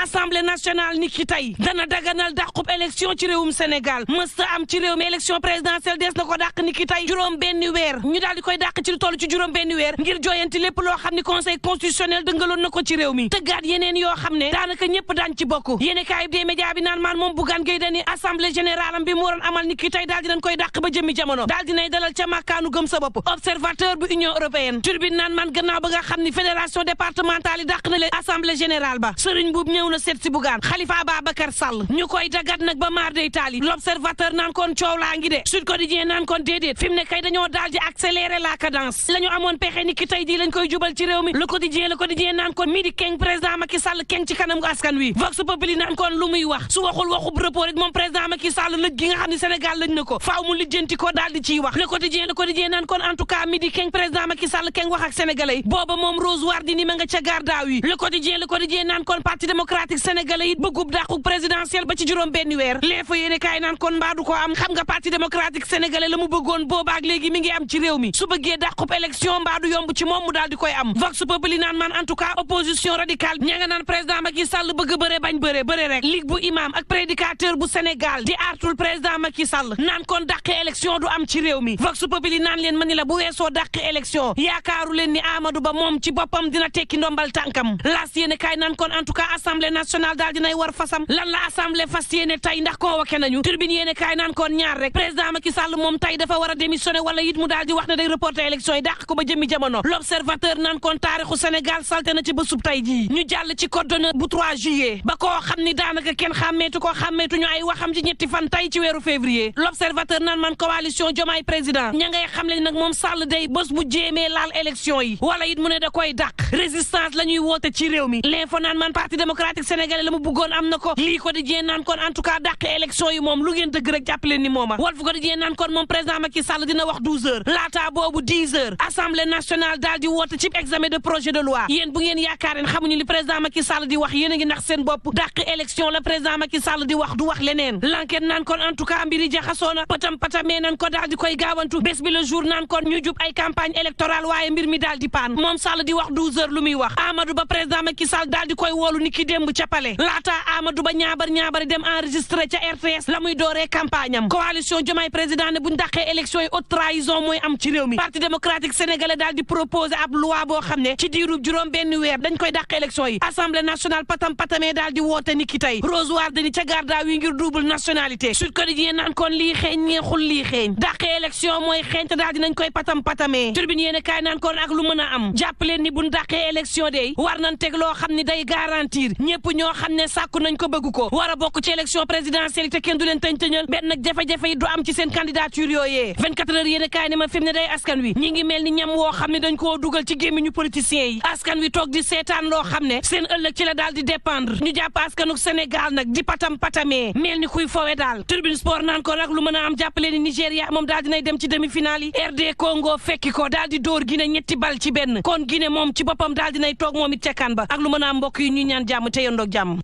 assemblée nationale ni ki tey dana daganal dàqub élection ci réewum Sénégal mësta am ci réew mi élection présidentielle des na ko dàq ni ki tey juróom benni weer ñu daal di koy dàq ci lu toll ci juróom benni weer ngir jooyanti lépp loo xam ni conseil constitutionnel dëngaloon na ko ci réew mi tëggaat yeneen yoo xam ne daanaka ñëpp daan ci bokk yéene kaay bi média bi naan maan moom Bougane Gueye Dany assemblée générale am bi mu waroon amal ni ki tey daal dinañ koy dàq ba jëmmi jamono daal dinay dalal ca màkkaanu gëm sa bopp observateur bu union européenne turbine naan man gannaaw ba nga xam ni fédération départementale yi dàq na leen assemblée générale ba Serigne Mboup ñëw na seet si Bougane Khalifa Ababacar Sall ñu koy dagat nag ba maar day taali l'observateur naan kon coow laa ngi de Sud Quotidien naan kon déedéet fi mu ne kay dañoo daal di accélérer la cadence la ñu amoon pexe ni ki tey jii lañ koy jubal ci réew mi le quotidien naan kon midi keng président Macky Sall keng ci kanam gu askan wi Vox Populi naan kon lu muy wax su waxul waxub report it moom président Macky Sall lëj gi nga xam ne Sénégal lëj na ko faaw mu lijjanti ko daal di ciy wax le quotidien naan kon en tout cas midi keng président Macky Sall keng wax ak sénégalais yi booba moom Rose Wardini ma nga ca gardaaw yi le quotidien naan kon parti démocratique sénégalais it bëggub dàqu présidentiel ba ci juróom benni weer l'info yéene kaay naan kon mbaa du ko am xam nga parti démocratique sénégalais la mu bëggoon boobaak léegi mi ngi am ci réew mi su bëggee dàqub élection mbaa du yomb ci moom mu daal di koy am Vox Populi naan man en tout cas opposition radicale ña nga naan président Macky Sall bëgg bëre bañ bëre rek ligue bu imam ak prédicateur bu Sénégal di artul président Macky Sall naan kon dàqe élection du am ci réew mi Vox Populi naan leen ma ni la bu weesoo dàqe élection yaakaaru leen ni Amadou Ba moom ci boppam dina tekki ndombal tànkam laas yéene kaay naan kon en tout cas assemblée nationale daal dinay war fasam lan la assemblée fas yéene tey ndax convoqué nañu turbine yéene kaay naan kon ñaar rek président Macky Sall moom tey dafa war a démissionné wala it mu daal di wax ne day reporter élection yi dàq ko ba jëmmi jamono l'observateur naan kon taarixu Sénégal salte na ci bésub tey jii ñu jàll ci code d'honneur bu 3 juillet ba koo xam ni daanaka kenn xàmmeetu ñu ay waxam ci ñetti fan tey ci weeru février l'observateur naan man coalition Diomaye président ña ngay xam le nag moom Sall day bés bu jéemee laal élection yi wala it mu ne da koy dàq résistance la ñuy woote ci réew mi l'info naan man parti démocratique sénégalais la mu bëggoon am na ko lii ko di jee naan kon en tout cas dàq élection yi moom lu ngeen dëgg rek jàppaleen ni mooma Walf ko di jee naan kon moom président Macky Sall dina wax 12 heures laata boobu 10 heures assemblée nationale daal di woote ci examen de projet de loi yéen bu ngeen yaakaareen xamuñu li président Macky Sall di wax yéen a ngi nax seen bopp dàq élection la président Macky Sall di wax du wax leneen l'enquête naan kon en tout cas mbiri jaxasoona patamee nan ko daal di koy gaawantu bés bi le jour naan kon ñu jub ay campagne électorale waaye mbir mi daal di paan moom Sall di wax 12 heures lu muy wax Amadou Ba président Macky Sall daal di koy woolu ni ki démb ca palais laata Amadou Ba ñaabar dem enregistré ca RTS la muy dooree campagne am coalition Diomaye président ne buñ dàqee élection yi haute trahison mooy am ci réew mi parti démocratique sénégalais daal di proposer ab loi boo xam ne ci diiru juróom benn weer dañ koy dàq élection yi assemblée nationale patamee daal di woote ni ki tey Rose Wardini ca gardaaw yi ngir double nationalité Sud Quotidien naan kon lii xeeñ neexul lii xeeñ dàqee élection mooy xeeñ te daal dinañ koy patamee Tribune yéen kaay naan kon ak lu mën a am jàpp leen ni buñ dàqee élection day war nañ teg loo xam ne day garantir ñëpp ñoo xam ne sàkku nañ ko bëgg ko war a bokk ci élection présidentielle te kenn du leen tëñ-tëñal benn nag jafe-jafe yi du am ci seen candidature yooyee 24 heures yéen kaay ne ma fi mu ne day askan wi ñi ngi mel ni ñam woo xam ne dañ koo dugal ci gémmiñu politiciens yi askan wi toog di seetaan loo xam ne seen ëllëg ci la daal di dépendre ñu jàpp askanuk Sénégal nag di patamee mel ni kuy fowe daal Tribune Sport naan ko nag lu mën a am jàppale ni Nigéria moom daal dinay dem ci demi-finale yi RD Congo fekki ko daal di dóor Guinée ñetti bal ci benn kon Guinée moom ci boppam daal dinay toog moom it ca kan ba ak lu mën a am mbokk yi ñuy ñaan jàmm te yondoog jàmm